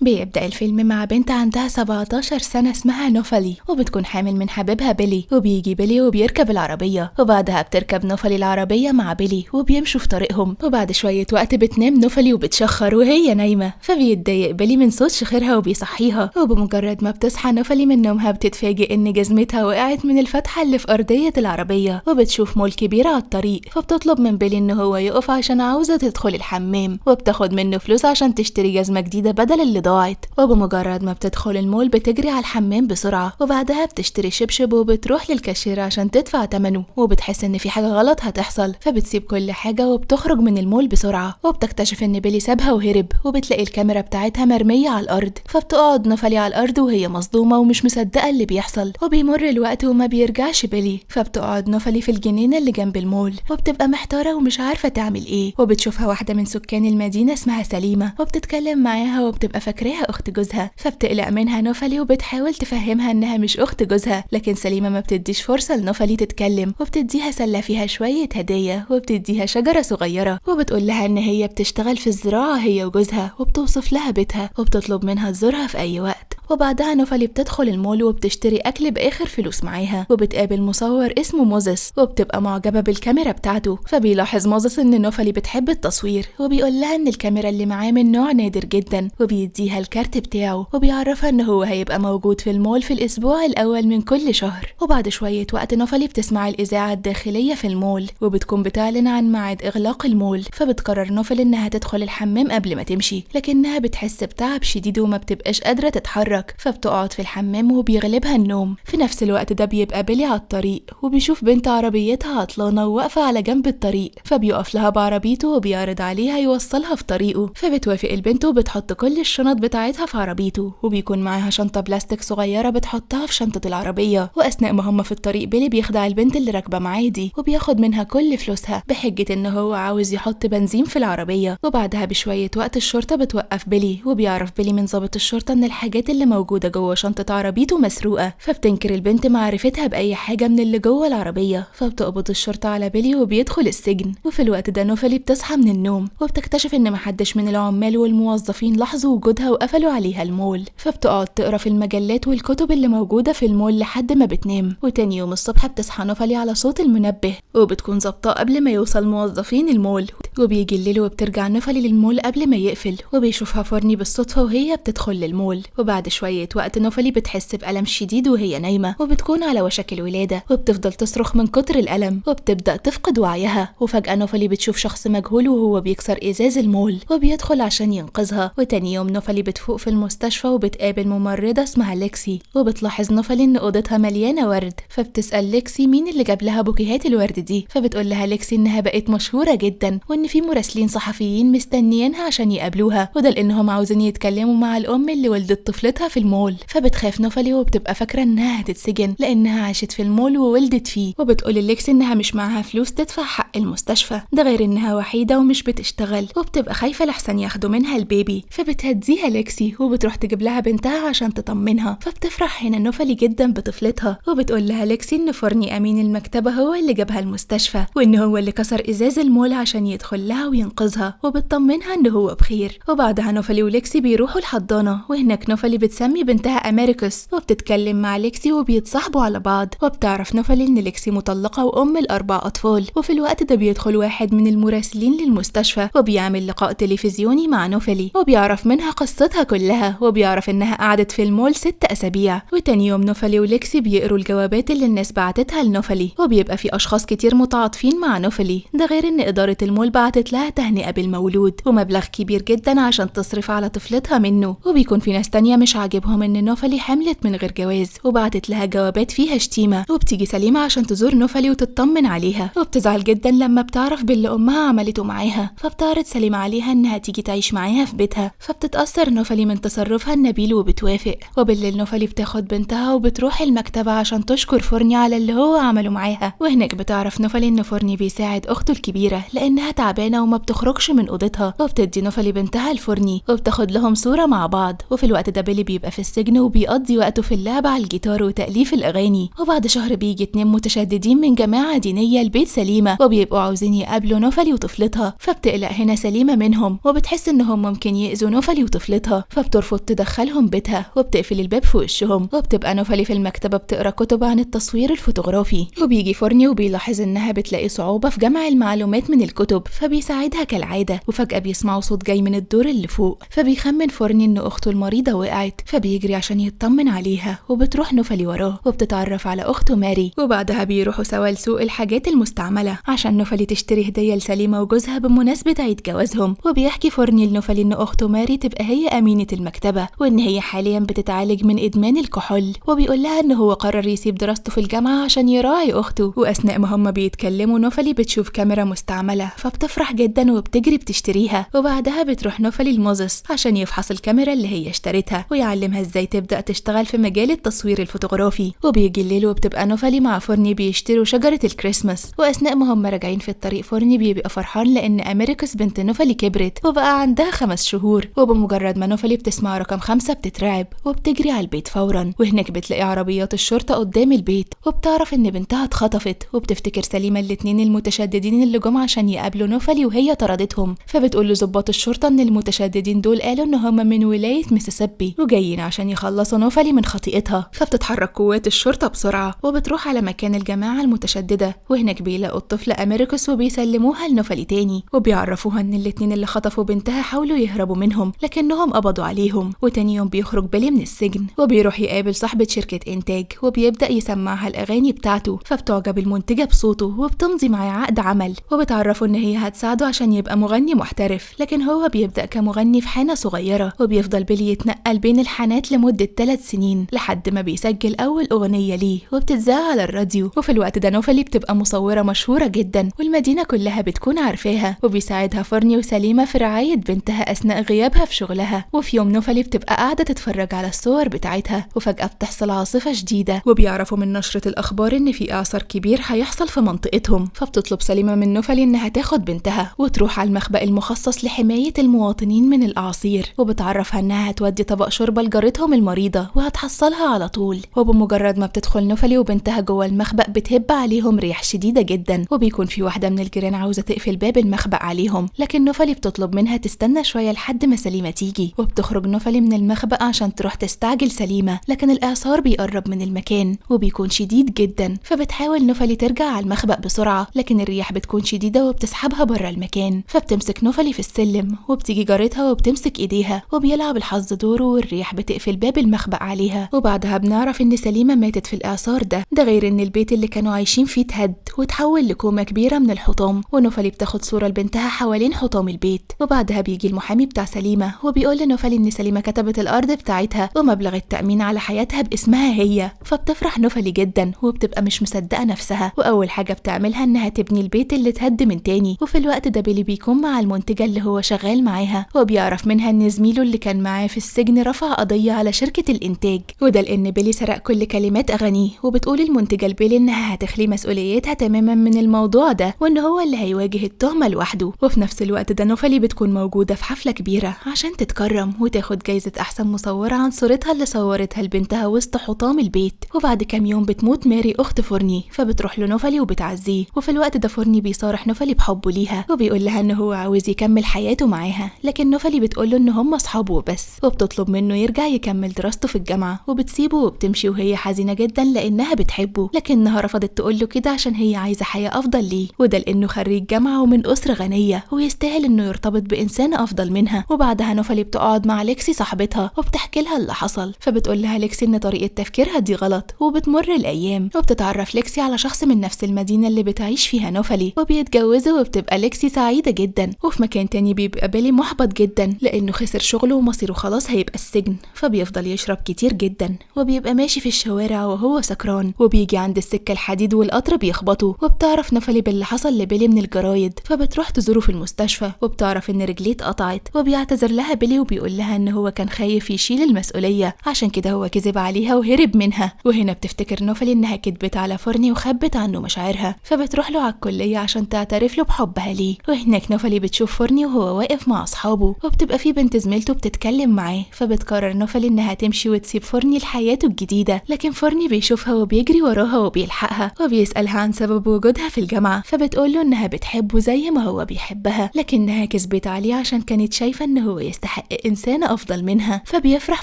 بيبدأ الفيلم مع بنت عندها 17 سنة اسمها نوفالي، وبتكون حامل من حبيبها بيلي. وبيجي بيلي وبيركب العربية، وبعدها بتركب نوفالي العربية مع بيلي وبيمشوا في طريقهم. وبعد شوية وقت بتنام نوفالي وبتشخر وهي نايمة، فبيتضايق بيلي من صوت شخيرها وبيصحيها. وبمجرد ما بتصحى نوفالي من نومها بتتفاجئ إن جزمتها وقعت من الفتحة اللي في أرضية العربية، وبتشوف مول كبير على الطريق. فبتطلب من بيلي إن هو يقف عشان عاوزة تدخل الحمام، وبتاخد منه فلوس عشان تشتري جزمة جديدة بدل اللي ضاعت. وبمجرد ما بتدخل المول بتجري على الحمام بسرعة، وبعدها بتشتري شبشب وبتروح للكاشير عشان تدفع ثمنه. وبتحس إن في حاجة غلط هتحصل، فبتسيب كل حاجة وبتخرج من المول بسرعة. وبتكتشف إن بيلي سابها وهرب، وبتلاقي الكاميرا بتاعتها مرمية على الأرض. فبتقعد نوفالي على الأرض وهي مصدومة ومش مصدقة اللي بيحصل. وبيمر الوقت وما بيرجعش بيلي، فبتقعد نوفالي في الجنينة اللي جنب المول، وبتبقى محتارة ومش عارفة تعمل ايه. وبتشوفها واحدة من سكان المدينة اسمها سليمة، وبتتكلم معاها وبتبقى فاكراها أخت جوزها. فبتقلق منها نوفالي وبتحاول تفهمها إنها مش أخت جوزها، لكن سليمة ما بتديش فرصة لنوفالي تتكلم، وبتديها سلة فيها شوية هدايا، وبتديها شجرة صغيرة، وبتقول لها إن هي بتشتغل في الزراعة هي وجوزها، وبتوصف لها بيتها، وبتطلب منها تزورها في أي وقت. وبعدها نوفالي بتدخل المول وبتشتري أكل بآخر فلوس معاها، وبتقابل مصور اسمه موزيس، وبتبقى معجبة بالكاميرا بتاعته. فبيلاحظ موزيس إن نوفالي بتحب التصوير، وبيقول لها إن الكاميرا اللي معاه من نوع نادر جدا، وبيديها الكارت بتاعه، وبيعرفها إن هو هيبقى موجود في المول في الأسبوع الأول من كل شهر. وبعد شوية وقت نوفالي بتسمع الإذاعة الداخلية في المول، وبتكون بتعلن عن ميعاد إغلاق المول. فبتقرر نوفالي إنها تدخل الحمام قبل ما تمشي، لكنها بتحس بتعب شديد وما بتبقاش قادرة تتحرك، فبتقعد في الحمام وبيغلبها النوم. في نفس الوقت ده بيبقى بيلي على الطريق، وبيشوف بنت عربيتها عطلانة وواقفة على جنب الطريق، فبيقف لها بعربيته وبيعرض عليها يوصلها في طريقه. فبتوافق البنت وبتحط كل الشنط بتاعتها في عربيته، وبيكون معاها شنطة بلاستيك صغيرة بتحطها في شنطة العربية. وأثناء ما هما في الطريق بيلي بيخدع البنت اللي راكبة معاه دي، وبياخد منها كل فلوسها بحجة إن هو عاوز يحط بنزين في العربية. وبعدها بشوية وقت الشرطة بتوقف بيلي، وبيعرف بيلي من ضابط الشرطة إن الحاجات اللي موجودة جوه شنطة عربيته مسروقة. فبتنكر البنت معرفتها بأي حاجة من اللي جوه العربية، فبتقبض الشرطة على بيلي وبيدخل السجن. وفي الوقت ده نوفالي بتصحى من النوم، وبتكتشف إن محدش من العمال والموظفين لاحظوا وجودها وقفلوا عليها المول. فبتقعد تقرا في المجلات والكتب اللي موجودة في المول لحد ما بتنام. وتاني يوم الصبح بتصحى نوفالي على صوت المنبه، وبتكون ظابطاه قبل ما يوصل موظفين المول. وبيجي الليل وبترجع نوفالي للمول قبل ما يقفل، وبيشوفها فورني بالصدفة وهي بتدخل للمول. وبعد شوية وقت نوفالي بتحس بألم شديد وهي نايمة، وبتكون على وشك الولادة، وبتفضل تصرخ من كتر الألم، وبتبدأ تفقد وعيها. وفجأة نوفالي بتشوف شخص مجهول وهو بيكسر إزاز المول وبيدخل عشان ينقذها. وتاني يوم نوفالي بتفوق في المستشفى وبتقابل ممرضة اسمها ليكسي، وبتلاحظ نوفالي إن أوضتها مليانة ورد. فبتسأل ليكسي مين اللي جاب لها بوكيهات الورد دي، فبتقول لها ليكسي إنها بقت مشهورة جدا، وإن في مراسلين صحفيين مستنيينها عشان يقابلوها، وده لأنهم عاوزين يتكلموا مع الأم اللي ولدت طفلتها في المول. فبتخاف نوفالي وبتبقى فاكرة إنها هتتسجن لأنها عاشت في المول وولدت فيه، وبتقول لليكسي إنها مش معاها فلوس تدفع حق المستشفى، ده غير إنها وحيدة ومش بتشتغل، وبتبقى خايفة لحسن ياخدوا منها ال baby. فبتهديها ليكسي وبتروح تجيب لها بنتها عشان تطمنها. فبتفرح هنا نوفالي جدا بطفلتها، وبتقول لها ليكسي إن فورني أمين المكتبة هو اللي جابها المستشفى، وإن هو اللي كسر إزاز المول عشان يدخل لها وينقذها، وبتطمنها إن هو بخير. وبعدها نوفالي وليكسي بيروحوا الحضانة، وهناك نوفالي بتسمي بنتها أمريكوس، وبتتكلم مع ليكسي وبيتصاحبوا على بعض. وبتعرف نوفالي إن ليكسي مطلقة وأم ل4 أطفال. وفي الوقت ده بيدخل واحد من المراسلين للمستشفى وبيعمل لقاء تلفزيوني مع نوفالي، وبيعرف منها قصتها كلها، وبيعرف إنها قعدت في المول 6 أسابيع. وتاني يوم نوفالي وليكسي بيقروا الجوابات اللي الناس بعتتها لنوفالي، وبيبقى في أشخاص كتير متعاطفين مع نوفالي، ده غير إن إدارة المول بعتت لها تهنئة بالمولود ومبلغ كبير جدا عشان تصرف على طفلتها منه. وبيكون في ناس تانية مش عاجبهم إن نوفالي حملت من غير جواز، وبعتت لها جوابات فيها شتيمة. وبتيجي سليمة عشان تزور نوفالي وتطمن عليها، وبتزعل جدا لما بتعرف باللي أمها عملته معاها. فبتعرض سليمة عليها إنها تيجي تعيش معاها في بيتها، فبتتأثر نوفالي من تصرفها النبيل وبتوافق. وبالليل نوفالي بتاخد بنتها وبتروح المكتبة عشان تشكر فورني على اللي هو عمله معاها. وهناك بتعرف نوفالي إن فورني بيساعد أخته الكبيرة لأنها تعبانة وما بتخرجش من أوضتها، وبتدي نوفالي بنتها لفورني وبتاخد لهم صورة مع بعض. وفي الوقت ده بيلي بيبقى في السجن وبيقضي وقته في اللعب على الجيتار وتأليف الأغاني. وبعد شهر بيجي 2 متشددين من جماعة دينية لبيت سليمة، وبيبقوا عاوزين يقابلوا نوفلي وطفلتها، فبتقلق هنا سليمة منهم وبتحس إنهم ممكن يأذوا نوفلي وطفلتها، فبترفض تدخلهم بيتها وبتقفل الباب في وشهم. وبتبقى نوفلي في المكتبة بتقرا كتب عن التصوير الفوتوغرافي، وبيجي فورني وبيلاحظ إنها بتلاقي صعوبة في جمع المعلومات من الكتب، فبيساعدها كالعادة. وفجأة بيسمعوا صوت جاي من الدور اللي فوق، فبيخمن فورني إن أخته المريضة وقعت، فبيجري عشان يطمن عليها، وبتروح نوفلي وراه وبتتعرف على أخته ماري. وبعدها بيروحوا سوا لسوق الحاجات المستعملة عشان نوفلي تشتري هدية لسليمة وجوزها بمناسبة عيد جوازهم. وبيحكي فورني لنوفلي إن أخته ماري تبقى هي أمينة المكتبة، وإن هي حاليا بتتعالج من إدمان الكحول، وبيقول لها إن هو قرر يسيب دراسته في الجامعة عشان يراعي أخته. وأثناء ما هما بيتكلموا نوفلي بتشوف كاميرا مستعملة، فبتفرح جدا وبتجري بتشتريها. وبعدها بتروح نوفلي لموزس عشان يفحص الكاميرا اللي هي اشترتها ويعلمها ازاي تبدأ تشتغل في مجال التصوير الفوتوغرافي. وبيجي الليل وبتبقى نوفلي مع فورني بيشتروا شجرة الكريسماس. وأثناء ما هم راجعين في الطريق فورني بيبقى فرحان لأن أمريكوس بنت نوفلي كبرت وبقى عندها 5 شهور. وبمجرد ما نوفلي بتسمع رقم 5 بتترعب وبتجري على البيت فورا، وهناك بتلاقي عربيات الشرطة قدام البيت، وبتعرف إن بنتها اتخطفت. وبتفتكر سليمة الاتنين المتشددين اللي جم عشان يقابلوا نوفلي وهي طردتهم، فبتقول لظباط الشرطة إن المتشددين دول قالوا إن هم من ولاية ميسيسيبي وجايين عشان يخلصوا نوفلي من خطيئتها. فبتتحرك قوات الشرطة بسرعة وبتروح على مكان الجماعة المتشددة، وهناك بيلاقوا الطفلة أمريكوس وبيسلموها لنوفلي تاني، وبيعرفوها إن الاتنين اللي خطفوا بنتها حاولوا يهربوا منهم لكنهم قبضوا عليهم. وتاني يوم بيخرج بيلي من السجن وبيروح يقابل صاحبة شركة إنتاج، وبيبدأ يسمعها الأغاني بتاعته، فبتعجب المنتجة بصوته وبتمضي معاه عقد عمل، وبتعرفه إن هي هتساعده عشان يبقى مغني محترف. لكن هو بيبدأ كمغني في حانة صغيرة، وبيفضل بيلي يتنقل بين الحانات لمدة 3 سنين لحد ما بيسجل أول أغنية ليه وبتتذاع على الراديو. وفي الوقت ده نوفلي بتبقى مصورة مشهورة جدا والمدينة كلها بتكون عارفاها، وبيساعدها فورني وسليمة في رعاية بنتها أثناء غيابها في شغلها. وفي يوم نوفلي بتبقى قاعدة تتفرج على الصور بتاعتها، وفجأة بتحصل عاصفة شديدة، وبيعرفوا من نشرة الأخبار إن في إعصار كبير هيحصل في منطقتهم. فبتطلب سليمة من نوفلي إنها تاخد بنتها وتروح على المخبأ المخصص لحماية المواطنين من الأعاصير، وبتعرفها إنها هتودي طبق شوربة لجارتهم المريضة وهتحصلها على طول. وبمجرد ما بتدخل نوفلي وبنتها جوه المخبأ بتهب عليهم ريح شديدة جدا، وبيكون في واحدة من الجيران عاوزة تقفل باب المخبأ عليهم، لكن نوفلي بتطلب منها تستنى شوية لحد ما سليمة تيجي. وبتخرج نوفلي من المخبأ عشان تروح تستعجل سليمة، لكن الإعصار بيقرب من المكان وبيكون شديد جدا، فبتحاول نوفلي ترجع على المخبأ بسرعة، لكن الرياح بتكون شديدة وبتسحبها بره المكان. فبتمسك نوفلي في السلم وبتيجي جارتها وبتمسك ايديها، وبيلعب الحظ دوره والرياح بتقفل باب المخبأ عليها. وبعدها بنعرف ان سليمة ماتت في الإعصار ده غير ان البيت اللي كانوا عايشين فيه اتهد وتحول لكومة كبيرة من الحطام. ونوفلي بتاخد صورة لبنتها حوالين حطام البيت. وبعدها بيجي المحامي بتاع سليمة وبيقول لنوفلي ان سليمة كتبت الأرض بتاعتها ومبلغ التأمين على حياتها باسمها هي. فبتفرح نوفلي جدا وبتبقى مش مصدقة نفسها، وأول حاجة بتعملها انها تبني البيت اللي اتهد من تاني. وفي الوقت ده بيلي بيكون مع المنتجة اللي هو شغال معاها، وبيعرف منها ان زميله اللي كان معاه في السجن رفع قضية على شركة الإنتاج، وده لأن بيلي سرق كل كلمات أغانيه. وبتقول المنتجة لبيلي انها هتخلي مسؤوليتها تماما من الموضوع ده، وان هو اللي هيواجه التهمة لوحده. وفي نفس الوقت ده نوفلي بتكون موجودة في حفلة كبيرة عشان تتكرم وتاخد جايزة أحسن مصورة عن صورتها اللي صورتها لبنتها وسط حطام البيت. وبعد كام يوم بتموت ماري أخت فورني، فبتروح لنوفلي وبتعزيه. وفي الوقت ده فورني بيصارح نوفلي بحبه ليها، وبيقول لها ان هو عاوز يكمل حياته معاها، لكن نوفلي بتقول له ان هم اصحابه بس، وبتطلب منه يرجع يكمل دراسته في الجامعة، وبتسيبه وبتمشي وهي حزينة جدا لأنها بتحبه، لكنها رفضت تقول له كده عشان هي عايزة حياة أفضل ليه، وده لأنه خريج جامعة ومن أسرة غنية ويستاهل إنه يرتبط بإنسانة أفضل منها. وبعدها نوفلي بتقعد مع ليكسي صاحبتها وبتحكي لها اللي حصل، فبتقول لها ليكسي إن طريقة تفكيرها دي غلط. وبتمر الأيام وبتتعرف ليكسي على شخص من نفس المدينة اللي بتعيش فيها نوفلي، وبيتجوزوا وبتبقى ليكسي سعيدة جدا. وفي مكان تاني بيبقى بيلي محبط جدا لأنه خسر شغله ومصيره خلاص هيبقى السجن، فبيفضل يشرب كتير جدا وبيبقى ماشي في الشوارع وهو سكران، وبيجي عند السكة الحديد والقطر بيخبطه. وبتعرف نوفلي باللي حصل لبيلي من الجرايد، فبتروح تزوره في المستشفى وبتعرف ان رجليه اتقطعت، وبيعتذر لها بيلي وبيقول لها ان هو كان خايف يشيل المسؤولية عشان كده هو كذب عليها وهرب منها. وهنا بتفتكر نوفلي انها كدبت على فورني وخبت عنه مشاعرها، فبتروح له على الكلية عشان تعترف له بحبها ليه. وهناك نوفلي بتشوف فورني وهو واقف مع اصحابه، وبتبقى في بنت زميلته بتتكلم معاه، فبتقرر وبتقرر نوفلي إنها تمشي وتسيب فورني لحياته الجديدة، لكن فورني بيشوفها وبيجري وراها وبيلحقها وبيسألها عن سبب وجودها في الجامعة، فبتقوله إنها بتحبه زي ما هو بيحبها، لكنها كذبت عليه عشان كانت شايفة إن هو يستحق إنسانة أفضل منها. فبيفرح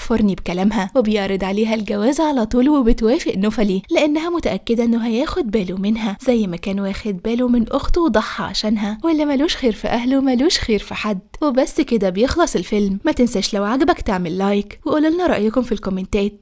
فورني بكلامها وبيعرض عليها الجواز على طول، وبتوافق نوفلي لأنها متأكدة إنه هياخد باله منها زي ما كان واخد باله من أخته وضحى عشانها، واللي ملوش خير في أهله ملوش خير في حد. وبس كده بيخلص الفيلم. ما تنساش لو عجبك تعمل like وقولولنا رأيكم في الكومنتات.